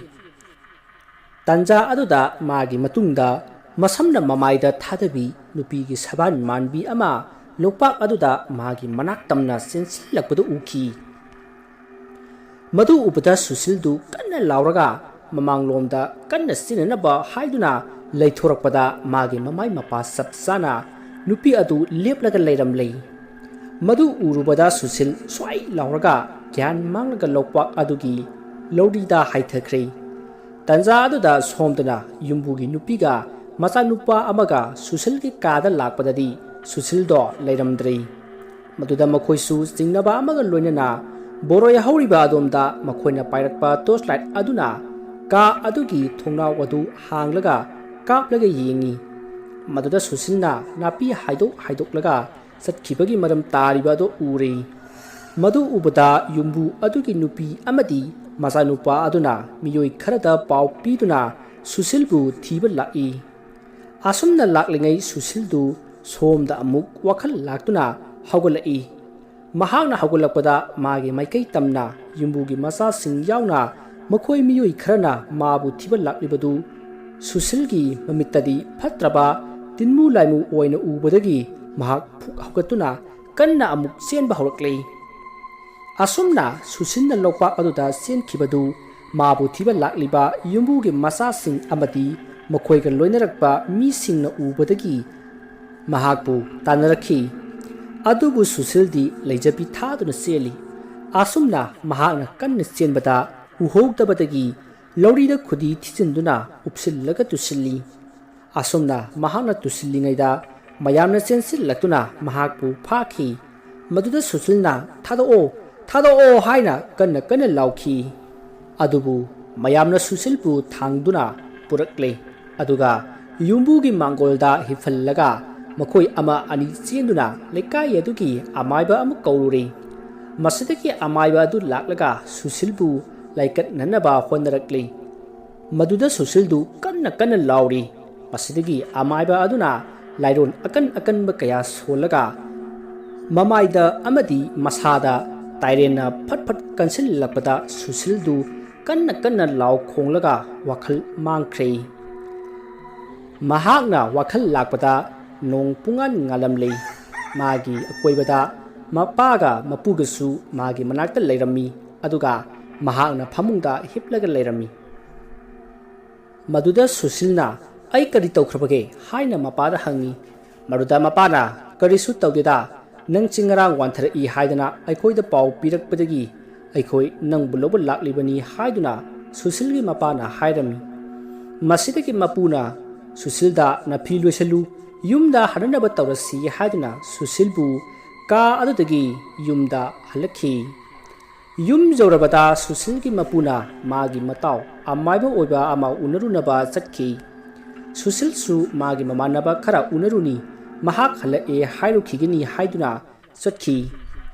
ꯇꯟꯖꯥ ꯑꯗꯨꯗ ꯃꯥꯒꯤ ꯃꯇꯨꯡꯗ ꯃꯁꯝꯅ ꯃꯃꯥꯏꯗ ꯊꯥꯗꯕꯤ ꯅꯨꯄꯤꯒꯤ ꯁꯕꯥꯟ ꯃꯥꯟꯕꯤ ꯑꯃ ꯂꯣꯛꯄꯥꯛ ꯑꯗꯨꯗ ꯃꯥꯒꯤ ꯃꯅꯥꯛ ꯇꯝꯅ ꯆꯦꯟꯁꯤꯜꯂꯛꯄꯗꯨ ꯎꯈꯤ꯫ ꯃꯗꯨ ꯎꯕꯗ ꯁꯨꯁꯤꯜꯗꯨ ꯀꯟꯅ ꯂꯥꯎꯔꯒ ꯃꯃꯥꯡꯂꯣꯝꯗ ꯀꯟꯅ ꯆꯦꯟꯅꯅꯕ ꯍꯥꯏꯗꯨꯅ ꯂꯩꯊꯣꯔꯛꯄꯗ ꯃꯥꯒꯤ ꯃꯃꯥꯏ ꯃꯄꯥ ꯆꯞ ꯆꯥꯅ ꯅꯨꯄꯤ ꯑꯗꯨ ꯂꯦꯞꯂꯒ ꯂꯩꯔꯝꯂꯦ꯫ ꯃꯗꯨ ꯎꯔꯨꯕꯗ ꯁꯨꯁꯤꯜ ꯁ꯭ꯋꯥꯏ ꯂꯥꯎꯔꯒ ꯒ꯭ꯌꯥꯟ ꯃꯥꯡꯂꯒ ꯂꯣꯛꯄꯥꯛ ꯑꯗꯨꯒꯤ ꯂꯧꯔꯤꯗ ꯍꯥꯏꯊꯈ꯭ꯔꯦ꯫ ꯇꯟꯖꯥ ꯑꯗꯨꯗ ꯁꯣꯝꯗꯅ ꯌꯨꯝꯕꯨꯒꯤ ꯅꯨꯄꯤꯒ ꯃꯆꯥꯅꯨꯄꯥ ꯑꯃꯒ ꯁꯨꯁꯤꯜꯒꯤ ꯀꯥꯗ ꯂꯥꯛꯄꯗꯗꯤ ꯁꯨꯁꯤꯜꯗꯣ ꯂꯩꯔꯝꯗ꯭ꯔꯦ꯫ ꯃꯗꯨꯗ ꯃꯈꯣꯏꯁꯨ ꯆꯤꯡꯅꯕ ꯑꯃꯒ ꯂꯣꯏꯅꯅ ꯕꯣꯔꯣꯏ ꯍꯧꯔꯤꯕ ꯑꯗꯣꯝꯗ ꯃꯈꯣꯏꯅ ꯄꯥꯏꯔꯛꯄ ꯇꯣꯔꯆ ꯂꯥꯏꯠ ꯑꯗꯨꯅ ꯀꯥ ꯑꯗꯨꯒꯤ ꯊꯣꯡꯅꯥꯎ ꯑꯗꯨ ꯍꯥꯡꯂꯒ ꯀꯥꯞꯂꯒ ꯌꯦꯡꯉꯤ꯫ ꯃꯗꯨꯗ ꯁꯨꯁꯤꯜꯅ ꯅꯥꯄꯤ ꯍꯥꯏꯗꯣꯛ ꯍꯥꯏꯗꯣꯛꯂꯒ ꯆꯠꯈꯤꯕꯒꯤ ꯃꯔꯝ ꯇꯥꯔꯤꯕ ꯑꯗꯨ ꯎꯔꯦ꯫ ꯃꯗꯨ ꯎꯕꯗ ꯌꯨꯝꯕꯨ ꯑꯗꯨꯒꯤ ꯅꯨꯄꯤ ꯑꯃꯗꯤ ꯃꯆꯥꯅꯨꯄꯥ ꯑꯗꯨꯅ ꯃꯤꯑꯣꯏ ꯈꯔꯗ ꯄꯥꯎ ꯄꯤꯗꯨꯅ ꯁꯨꯁꯤꯜꯕꯨ ꯊꯤꯕ ꯂꯥꯛꯏ꯫ ꯑꯁꯨꯝꯅ ꯂꯥꯛꯂꯤꯉꯩ ꯁꯨꯁꯤꯜꯗꯨ ꯁꯣꯝꯗ ꯑꯃꯨꯛ ꯋꯥꯈꯜ ꯂꯥꯛꯇꯨꯅ ꯍꯧꯒꯠꯂꯛꯏ꯫ ꯃꯍꯥꯛꯅ ꯍꯧꯒꯠꯂꯛꯄꯗ ꯃꯥꯒꯤ ꯃꯥꯏꯀꯩ ꯇꯝꯅ ꯌꯨꯝꯕꯨꯒꯤ ꯃꯆꯥꯁꯤꯡ ꯌꯥꯎꯅ ꯃꯈꯣꯏ ꯃꯤꯑꯣꯏ ꯈꯔꯅ ꯃꯥꯕꯨ ꯊꯤꯕ ꯂꯥꯛꯂꯤꯕꯗꯨ ꯁꯨꯁꯤꯜꯒꯤ ꯃꯃꯤꯠꯇꯗꯤ ꯐꯠꯇ꯭ꯔꯕ ꯇꯤꯟꯃꯨ ꯂꯥꯏꯃꯨ ꯑꯣꯏꯅ ꯎꯕꯗꯒꯤ ꯃꯍꯥꯛ ꯐꯨꯛ ꯍꯧꯒꯠꯇꯨꯅ ꯀꯟꯅ ꯑꯃꯨꯛ ꯆꯦꯟꯕ ꯍꯧꯔꯛꯂꯦ꯫ ꯑꯁꯨꯝꯅ ꯁꯨꯁꯤꯜꯅ ꯂꯣꯛꯄꯥꯛ ꯑꯗꯨꯗ ꯆꯦꯟꯈꯤꯕꯗꯨ ꯃꯥꯕꯨ ꯊꯤꯕ ꯂꯥꯛꯂꯤꯕ ꯌꯨꯝꯕꯨꯒꯤ ꯃꯆꯥꯁꯤꯡ ꯑꯃꯗꯤ ꯃꯈꯣꯏꯒ ꯂꯣꯏꯅꯔꯛꯄ ꯃꯤꯁꯤꯡꯅ ꯎꯕꯗꯒꯤ ꯃꯍꯥꯛꯄꯨ ꯇꯥꯟꯅꯔꯛꯈꯤ꯫ ꯑꯗꯨꯕꯨ ꯁꯨꯁꯤꯜꯗꯤ ꯂꯩꯖꯕꯤ ꯊꯥꯗꯨꯅ ꯆꯦꯜꯂꯤ꯫ ꯑꯁꯨꯝꯅ ꯃꯍꯥꯛꯅ ꯀꯟꯅ ꯆꯦꯟꯕꯗ ꯎꯍꯧꯗꯕꯗꯒꯤ ꯂꯧꯔꯤꯗ ꯈꯨꯗꯤ ꯊꯤꯖꯤꯟꯗꯨꯅ ꯎꯞꯁꯤꯜꯂꯒ ꯇꯨꯁꯤꯜꯂꯤ꯫ ꯑꯁꯨꯝꯅ ꯃꯍꯥꯛꯅ ꯇꯨꯁꯤꯜꯂꯤꯉꯩꯗ ꯃꯌꯥꯝꯅ ꯆꯦꯟꯁꯤꯜꯂꯛꯇꯨꯅ ꯃꯍꯥꯛꯄꯨ ꯐꯥꯈꯤ꯫ ꯃꯗꯨꯗ ꯁꯨꯁꯤꯜꯅ "ꯊꯥꯗꯣꯛꯑꯣ, ꯊꯥꯗꯣꯛꯑꯣ" ꯍꯥꯏꯅ ꯀꯟꯅ ꯀꯟꯅ ꯂꯥꯎꯈꯤ꯫ ꯑꯗꯨꯕꯨ ꯃꯌꯥꯝꯅ ꯁꯨꯁꯤꯜꯕꯨ ꯊꯥꯡꯗꯨꯅ ꯄꯨꯔꯛꯂꯦ꯫ ꯑꯗꯨꯒ ꯌꯨꯝꯕꯨꯒꯤ ꯃꯥꯡꯒꯣꯜꯗ ꯍꯤꯞꯍꯜꯂꯒ ꯃꯈꯣꯏ ꯑꯃ ꯑꯅꯤ ꯆꯦꯟꯗꯨꯅ ꯂꯩꯀꯥꯏ ꯑꯗꯨꯒꯤ ꯑꯃꯥꯏꯕ ꯑꯃ ꯀꯧꯔꯨꯔꯦ꯫ ꯃꯁꯤꯗꯒꯤ ꯑꯃꯥꯏꯕ ꯑꯗꯨ ꯂꯥꯛꯂꯒ ꯁꯨꯁꯤꯜꯕꯨ ꯂꯥꯏꯀꯠꯅꯅꯕ ꯍꯣꯠꯅꯔꯛꯂꯦ꯫ ꯃꯗꯨꯗ ꯁꯨꯁꯤꯜꯗꯨ ꯀꯟꯅ ꯀꯟꯅ ꯂꯥꯎꯔꯤ꯫ ꯃꯁꯤꯗꯒꯤ ꯑꯃꯥꯏꯕ ꯑꯗꯨꯅ ꯂꯥꯏꯔꯣꯟ ꯑꯀꯟ ꯑꯀꯟꯕ ꯀꯌꯥ ꯁꯣꯜꯂꯒ ꯃꯃꯥꯏꯗ ꯑꯃꯗꯤ ꯃꯁꯥꯗ ꯇꯥꯏꯔꯦꯟꯅ ꯐꯠ ꯐꯠ ꯀꯟꯁꯤꯜꯂꯛꯄꯗ ꯁꯨꯁꯤꯜꯗꯨ ꯀꯟꯅ ꯀꯟꯅ ꯂꯥꯎ ꯈꯣꯡꯂꯒ ꯋꯥꯈꯜ ꯃꯥꯡꯈ꯭ꯔꯦ꯫ ꯃꯍꯥꯛꯅ ꯋꯥꯈꯜ ꯂꯥꯛꯄꯗ ꯅꯣꯡ ꯄꯨꯡꯉꯥꯟ ꯉꯥꯜꯂꯝꯂꯦ꯫ ꯃꯥꯒꯤ ꯑꯀꯣꯏꯕꯗ ꯃꯄꯥꯒ ꯃꯄꯨꯒꯁꯨ ꯃꯥꯒꯤ ꯃꯅꯥꯛꯇ ꯂꯩꯔꯝꯃꯤ, ꯑꯗꯨꯒ ꯃꯍꯥꯛꯅ ꯐꯃꯨꯡꯗ ꯍꯤꯞꯂꯒ ꯂꯩꯔꯝꯃꯤ꯫ ꯃꯗꯨꯗ ꯁꯨꯁꯤꯜꯅ, "ꯑꯩ ꯀꯔꯤ ꯇꯧꯈ꯭ꯔꯕꯒꯦ?" ꯍꯥꯏꯅ ꯃꯄꯥꯗ ꯍꯪꯉꯤ꯫ ꯃꯗꯨꯗ ꯃꯄꯥꯅ, "ꯀꯔꯤꯁꯨ ꯇꯧꯗꯦꯗ, ꯅꯪꯁꯤ ꯉꯔꯥꯡ ꯋꯥꯟꯊꯔꯛꯏ ꯍꯥꯏꯗꯅ ꯑꯩꯈꯣꯏꯗ ꯄꯥꯎ ꯄꯤꯔꯛꯄꯗꯒꯤ ꯑꯩꯈꯣꯏ ꯅꯪꯕꯨ ꯂꯧꯕ ꯂꯥꯛꯂꯤꯕꯅꯤ" ꯍꯥꯏꯗꯨꯅ ꯁꯨꯁꯤꯜꯒꯤ ꯃꯄꯥꯅ ꯍꯥꯏꯔꯝꯃꯤ꯫ ꯃꯁꯤꯗꯒꯤ ꯃꯄꯨꯅ ꯁꯨꯁꯤꯜꯗ, "ꯅꯐꯤ ꯂꯣꯏꯁꯤꯜꯂꯨ, ꯌꯨꯝꯗ ꯍꯟꯅꯅꯕ ꯇꯧꯔꯁꯤ" ꯍꯥꯏꯗꯨꯅ ꯁꯨꯁꯤꯜꯕꯨ ꯀꯥ ꯑꯗꯨꯗꯒꯤ ꯌꯨꯝꯗ ꯍꯜꯂꯛꯈꯤ꯫ ꯌꯨꯝ ꯌꯧꯔꯕꯗ ꯁꯨꯁꯤꯜꯒꯤ ꯃꯄꯨꯅ ꯃꯥꯒꯤ ꯃꯇꯥꯎ ꯑꯃꯥꯏꯕ ꯑꯣꯏꯕ ꯑꯃ ꯎꯅꯔꯨꯅꯕ ꯆꯠꯈꯤ꯫ ꯁꯨꯁꯤꯜꯁꯨ ꯃꯥꯒꯤ ꯃꯃꯥꯟꯅꯕ ꯈꯔ ꯎꯅꯔꯨꯅꯤ, ꯃꯍꯥꯛ ꯍꯜꯂꯛꯑꯦ ꯍꯥꯏꯔꯨꯈꯤꯒꯅꯤ ꯍꯥꯏꯗꯨꯅ ꯆꯠꯈꯤ꯫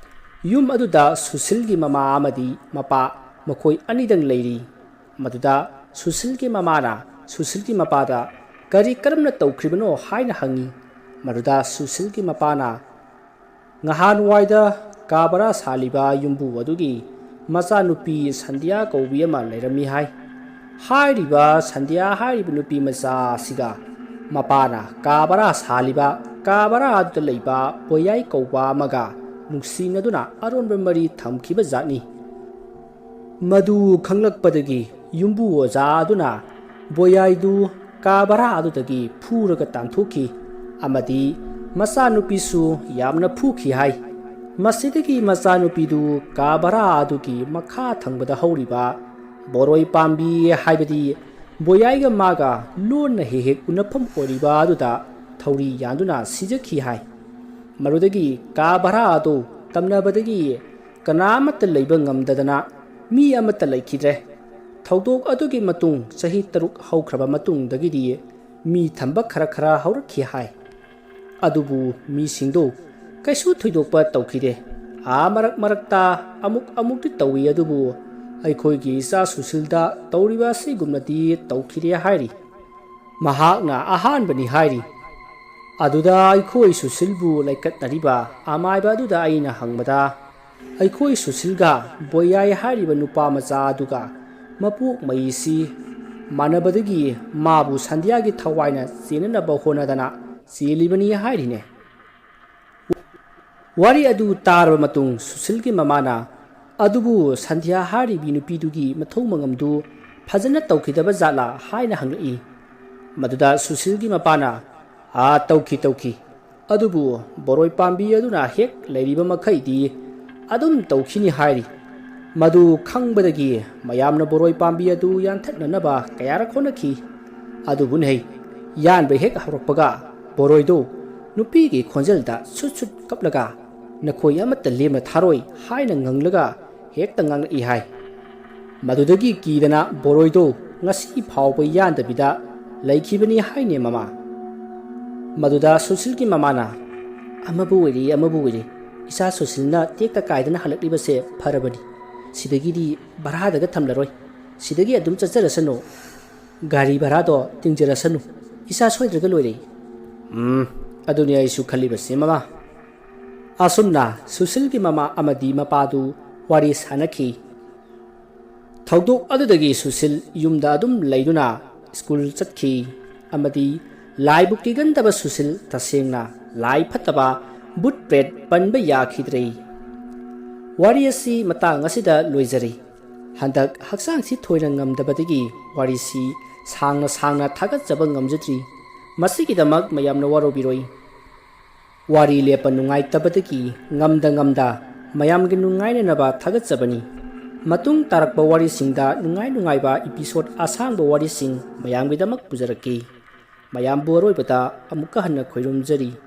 ꯌꯨꯝ ꯑꯗꯨꯗ ꯁꯨꯁꯤꯜꯒꯤ ꯃꯃꯥ ꯑꯃꯗꯤ ꯃꯄꯥ, ꯃꯈꯣꯏ ꯑꯅꯤꯗꯪ ꯂꯩꯔꯤ꯫ ꯃꯗꯨꯗ ꯁꯨꯁꯤꯜꯒꯤ ꯃꯃꯥꯅ ꯁꯨꯁꯤꯜꯒꯤ ꯃꯄꯥꯗ, "ꯀꯔꯤ ꯀꯔꯝꯅ ꯇꯧꯈ꯭ꯔꯤꯕꯅꯣ?" ꯍꯥꯏꯅ ꯍꯪꯉꯤ꯫ ꯃꯗꯨꯗ ꯁꯨꯁꯤꯜꯒꯤ ꯃꯄꯥꯅ, "ꯉꯍꯥꯟꯋꯥꯏꯗ ꯀꯥ ꯚꯔꯥ ꯁꯥꯜꯂꯤꯕ ꯌꯨꯝꯕꯨ ꯑꯗꯨꯒꯤ ꯃꯆꯥꯅꯨꯄꯤ ꯁꯟꯙ꯭ꯌꯥ ꯀꯧꯕꯤ ꯑꯃ ꯂꯩꯔꯝꯃꯤ ꯍꯥꯏ꯫ ꯍꯥꯏꯔꯤꯕ ꯁꯟꯙ꯭ꯌꯥ ꯍꯥꯏꯔꯤꯕ ꯅꯨꯄꯤ ꯃꯆꯥ ꯑꯁꯤꯒ ꯃꯄꯥꯅ ꯀꯥ ꯚꯔꯥ ꯁꯥꯜꯂꯤꯕ ꯀꯥ ꯚꯔꯥ ꯑꯗꯨꯗ ꯂꯩꯕ ꯕꯣꯌꯥꯏ ꯀꯧꯕ ꯑꯃꯒ ꯅꯨꯡꯁꯤꯅꯗꯨꯅ ꯑꯔꯣꯟꯕ ꯃꯔꯤ ꯊꯝꯈꯤꯕ ꯖꯥꯠꯅꯤ꯫ ꯃꯗꯨ ꯈꯪꯂꯛꯄꯗꯒꯤ ꯌꯨꯝꯕꯨ ꯑꯣꯖꯥ ꯑꯗꯨꯅ ꯕꯣꯌꯥꯏꯗꯨ ꯀꯥ ꯚꯔꯥ ꯑꯗꯨꯗꯒꯤ ꯐꯨꯔꯒ ꯇꯥꯟꯊꯣꯛꯈꯤ ꯑꯃꯗꯤ ꯃꯆꯥꯅꯨꯄꯤꯁꯨ ꯌꯥꯝꯅ ꯐꯨꯈꯤ ꯍꯥꯏ꯫ ꯃꯁꯤꯗꯒꯤ ꯃꯆꯥꯅꯨꯄꯤꯗꯨ ꯀꯥ ꯚꯔꯥ ꯑꯗꯨꯒꯤ ꯃꯈꯥ ꯊꯪꯕꯗ ꯍꯧꯔꯤꯕ ꯕꯣꯔꯣꯏ ꯄꯥꯝꯕꯤ, ꯍꯥꯏꯕꯗꯤ ꯕꯣꯌꯥꯏꯒ ꯃꯥꯒ ꯂꯣꯟꯅ ꯍꯦꯛ ꯍꯦꯛ ꯎꯅꯐꯝ ꯑꯣꯏꯔꯤꯕ ꯑꯗꯨꯗ ꯊꯧꯔꯤ ꯌꯥꯟꯗꯨꯅ ꯁꯤꯖꯈꯤ ꯍꯥꯏ꯫ ꯃꯗꯨꯗꯒꯤ ꯀꯥ ꯚꯔꯥ ꯑꯗꯨ ꯇꯝꯅꯕꯗꯒꯤ ꯀꯅꯥ ꯑꯃꯠꯇ ꯂꯩꯕ ꯉꯝꯗꯗꯅ ꯃꯤ ꯑꯃꯠꯇ ꯂꯩꯈꯤꯗ꯭ꯔꯦ꯫ ꯊꯧꯗꯣꯛ ꯑꯗꯨꯒꯤ ꯃꯇꯨꯡ ꯆꯍꯤ ꯇꯔꯨꯛ ꯍꯧꯈ꯭ꯔꯕ ꯃꯇꯨꯡꯗꯒꯤꯗꯤ ꯃꯤ ꯊꯝꯕ ꯈꯔ ꯈꯔ ꯍꯧꯔꯛꯈꯤ ꯍꯥꯏ꯫ ꯑꯗꯨꯕꯨ ꯃꯤꯁꯤꯡꯗꯨ ꯀꯩꯁꯨ ꯊꯣꯏꯗꯣꯛꯄ ꯇꯧꯈꯤꯗꯦ꯫ ꯑꯥ, ꯃꯔꯛ ꯃꯔꯛꯇ ꯑꯃꯨꯛ ꯑꯃꯨꯛꯇꯤ ꯇꯧꯏ, ꯑꯗꯨꯕꯨ ꯑꯩꯈꯣꯏꯒꯤ ꯏꯆꯥ ꯁꯨꯁꯤꯜꯗ ꯇꯧꯔꯤꯕ ꯑꯁꯤꯒꯨꯝꯅꯗꯤ ꯇꯧꯈꯤꯗꯦ ꯍꯥꯏꯔꯤ꯫ ꯃꯍꯥꯛꯅ ꯑꯍꯥꯟꯕꯅꯤ ꯍꯥꯏꯔꯤ꯫ ꯑꯗꯨꯗ ꯑꯩꯈꯣꯏ ꯁꯨꯁꯤꯜꯕꯨ ꯂꯩꯀꯠꯅꯔꯤꯕ ꯑꯃꯥꯏꯕ ꯑꯗꯨꯗ ꯑꯩꯅ ꯍꯪꯕꯗ, ꯑꯩꯈꯣꯏ ꯁꯨꯁꯤꯜꯒ ꯕꯣꯌꯥꯏ ꯍꯥꯏꯔꯤꯕ ꯅꯨꯄꯥ ꯃꯆꯥ ꯑꯗꯨꯒ ꯃꯄꯣꯛ ꯃꯩꯁꯤ ꯃꯥꯟꯅꯕꯗꯒꯤ ꯃꯥꯕꯨ ꯁꯟꯙ꯭ꯌꯥꯒꯤ ꯊꯋꯥꯏꯅ ꯆꯦꯟꯅꯅꯕ ꯍꯣꯠꯅꯗꯅ ꯆꯦꯜꯂꯤꯕꯅꯤ ꯍꯥꯏꯔꯤꯅꯦ꯫ ꯋꯥꯔꯤ ꯑꯗꯨ ꯇꯥꯔꯕ ꯃꯇꯨꯡ ꯁꯨꯁꯤꯜꯒꯤ ꯃꯃꯥꯅ, "ꯑꯗꯨꯕꯨ ꯁꯟꯙ꯭ꯌꯥ ꯍꯥꯏꯔꯤꯕꯤ ꯅꯨꯄꯤꯗꯨꯒꯤ ꯃꯊꯧ ꯃꯉꯝꯗꯨ ꯐꯖꯅ ꯇꯧꯈꯤꯗꯕ ꯖꯥꯠꯂꯥ?" ꯍꯥꯏꯅ ꯍꯪꯂꯛꯏ꯫ ꯃꯗꯨꯗ ꯁꯨꯁꯤꯜꯒꯤ ꯃꯄꯥꯅ, "ꯑꯥ, ꯇꯧꯈꯤ, ꯇꯧꯈꯤ꯫ ꯑꯗꯨꯕꯨ ꯕꯣꯔꯣꯏ ꯄꯥꯝꯕꯤ ꯑꯗꯨꯅ ꯍꯦꯛ ꯂꯩꯔꯤꯕ ꯃꯈꯩꯗꯤ ꯑꯗꯨꯝ ꯇꯧꯈꯤꯅꯤ ꯍꯥꯏꯔꯤ꯫ ꯃꯗꯨ ꯈꯪꯕꯗꯒꯤ ꯃꯌꯥꯝꯅ ꯕꯣꯔꯣꯏ ꯄꯥꯝꯕꯤ ꯑꯗꯨ ꯌꯥꯟꯊꯠꯅꯅꯕ ꯀꯌꯥꯔꯛ ꯍꯣꯠꯅꯈꯤ꯫ ꯑꯗꯨꯕꯨꯅꯦ, ꯌꯥꯟꯕ ꯍꯦꯛ ꯍꯧꯔꯛꯄꯒ ꯕꯣꯔꯣꯏꯗꯨ ꯅꯨꯄꯤꯒꯤ ꯈꯣꯟꯖꯦꯜꯗ ꯁꯨꯠ ꯁꯨꯠ ꯀꯞꯂꯒ, 'ꯅꯈꯣꯏ ꯑꯃꯠꯇ ꯂꯦꯝꯅ ꯊꯥꯔꯣꯏ' ꯍꯥꯏꯅ ꯉꯪꯂꯒ ꯍꯦꯛꯇ ꯉꯥꯡꯂꯛꯏ ꯍꯥꯏ꯫ ꯃꯗꯨꯗꯒꯤ ꯀꯤꯗꯅ ꯕꯣꯔꯣꯏꯗꯨ ꯉꯁꯤ ꯐꯥꯎꯕ ꯌꯥꯟꯗꯕꯤꯗ ꯂꯩꯈꯤꯕꯅꯤ ꯍꯥꯏꯅꯦ ꯃꯃꯥ꯫ ꯃꯗꯨꯗ ꯁꯨꯁꯤꯜꯒꯤ ꯃꯃꯥꯅ, "ꯑꯃꯕꯨ ꯑꯣꯏꯔꯦ, ꯑꯃꯕꯨ ꯑꯣꯏꯔꯦ, ꯏꯆꯥ ꯁꯨꯁꯤꯜꯅ ꯇꯦꯛꯇ ꯀꯥꯏꯗꯅ ꯍꯜꯂꯛꯂꯤꯕꯁꯦ ꯐꯔꯕꯅꯤ꯫ ꯁꯤꯗꯒꯤꯗꯤ ꯚꯔꯥꯗꯒ ꯊꯝꯂꯔꯣꯏ꯫ ꯁꯤꯗꯒꯤ ꯑꯗꯨꯝ ꯆꯠꯆꯔꯁꯅꯨ꯫ ꯒꯥꯔꯤ ꯚꯔꯥꯗꯣ ꯇꯤꯡꯖꯔꯁꯅꯨ꯫ ꯏꯆꯥ ꯁꯣꯏꯗ꯭ꯔꯒ ꯂꯣꯏꯔꯦ꯫" "ꯎꯝ, ꯑꯗꯨꯅꯤ ꯑꯩꯁꯨ ꯈꯜꯂꯤꯕꯁꯦ, ꯃꯃꯥ꯫" ꯑꯁꯨꯝꯅ ꯁꯨꯁꯤꯜꯒꯤ ꯃꯃꯥ ꯑꯃꯗꯤ ꯃꯄꯥꯗꯨ ꯋꯥꯔꯤ ꯁꯥꯅꯈꯤ꯫ ꯊꯧꯗꯣꯛ ꯑꯗꯨꯗꯒꯤ ꯁꯨꯁꯤꯜ ꯌꯨꯝꯗ ꯑꯗꯨꯝ ꯂꯩꯗꯨꯅ ꯁ꯭ꯀꯨꯜ ꯆꯠꯈꯤ ꯑꯃꯗꯤ ꯂꯥꯏꯕꯨ ꯀꯤꯒꯟꯗꯕ ꯁꯨꯁꯤꯜ ꯇꯁꯦꯡꯅ ꯂꯥꯏ ꯐꯠꯇꯕ, ꯕꯨꯠ ꯄ꯭ꯔꯦꯠ ꯄꯟꯕ ꯌꯥꯈꯤꯗ꯭ꯔꯦ꯫ ꯋꯥꯔꯤ ꯑꯁꯤ ꯃꯇꯥꯡ ꯑꯁꯤꯗ ꯂꯣꯏꯖꯔꯦ꯫ ꯍꯟꯗꯛ ꯍꯛꯆꯥꯡꯁꯤ ꯊꯣꯏꯅ ꯉꯝꯗꯕꯗꯒꯤ ꯋꯥꯔꯤꯁꯤ ꯁꯥꯡꯅ ꯁꯥꯡꯅ ꯊꯥꯒꯠꯆꯕ ꯉꯝꯖꯗ꯭ꯔꯤ꯫ ꯃꯁꯤꯒꯤꯗꯃꯛ ꯃꯌꯥꯝꯅ ꯋꯥꯔꯧꯕꯤꯔꯣꯏ꯫ ꯋꯥꯔꯤ ꯂꯦꯞꯄ ꯅꯨꯡꯉꯥꯏꯇꯕꯗꯒꯤ ꯉꯝꯗ ꯉꯝꯗ ꯃꯌꯥꯝꯒꯤ ꯅꯨꯡꯉꯥꯏꯅꯅꯕ ꯊꯥꯒꯠꯆꯕꯅꯤ꯫ ꯃꯇꯨꯡ ꯇꯥꯔꯛꯄ ꯋꯥꯔꯤꯁꯤꯡꯗ ꯅꯨꯡꯉꯥꯏ ꯅꯨꯡꯉꯥꯏꯕ episode ꯑꯁꯥꯡꯕ ꯋꯥꯔꯤꯁꯤꯡ ꯃꯌꯥꯝꯒꯤꯗꯃꯛ ꯄꯨꯖꯔꯛꯀꯦ꯫ ꯃꯌꯥꯝꯕꯨ ꯑꯔꯣꯏꯕꯗ ꯑꯃꯨꯛꯀ ꯍꯟꯅ ꯈꯣꯏꯔꯨꯝꯖꯔꯤ꯫